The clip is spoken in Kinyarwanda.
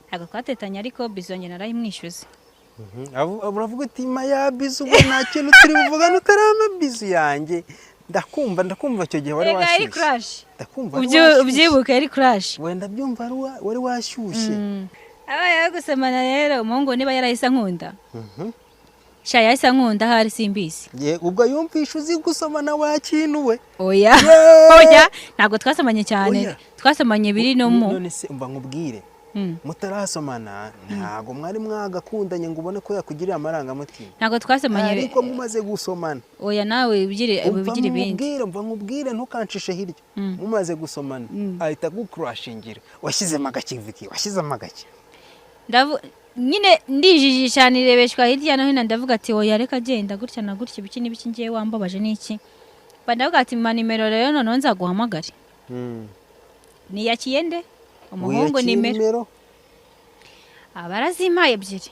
Ntabwo twatetanye, ariko bizu yanjye narayimwishyuza. Uravuga uti: "Ma ya bizu, ubwo nta kintu turi buvugane utarama bizu yanjye." Ndakumva, ndakumva, icyo gihe wari Rega yari washyushye. crush. Ndakumva, wari washyushye. Ubyibuke, yari crush. Wenda byumva, wari washyushye. Abaye gusomana rero, umuhungu niba yarahise ankunda, sha yahise ankunda, ahari simbizi. Ye, ubwo yumvishe uzi gusomana wa kintu we. Oya. Yeee! Oya, ntabwo twasomanye cyane. Oya. Twasomanye biri no mu None se umva nkubwire, mutarasomana ntabwo mwari mwagakundanye ngo ubone ko yakugirira amarangamutima? Ntabwo twasomanye. Ariko mumaze gusomana Oya, nawe ubigire umva ubigire ibindi. Nkubwire, umva nkubwire, ntukancishe hirya. Mumaze gusomana ahita agukurashingira: "Washyizemo agakiviki, washyizemo agaki." Nyine ndijijisha, nirebeshwa hirya no hino, ndavuga ati: "Oya, reka genda gutya na gutya, ibiki n'ibiki, ngiye wambabaje n'iki." Mba ndavuga ati: "Ma nimero rero, noneho nzaguhamagare." Niyakiye nde umuhungu Wiyakiye nimero? Nimero. Aba arazimpaye ebyiri.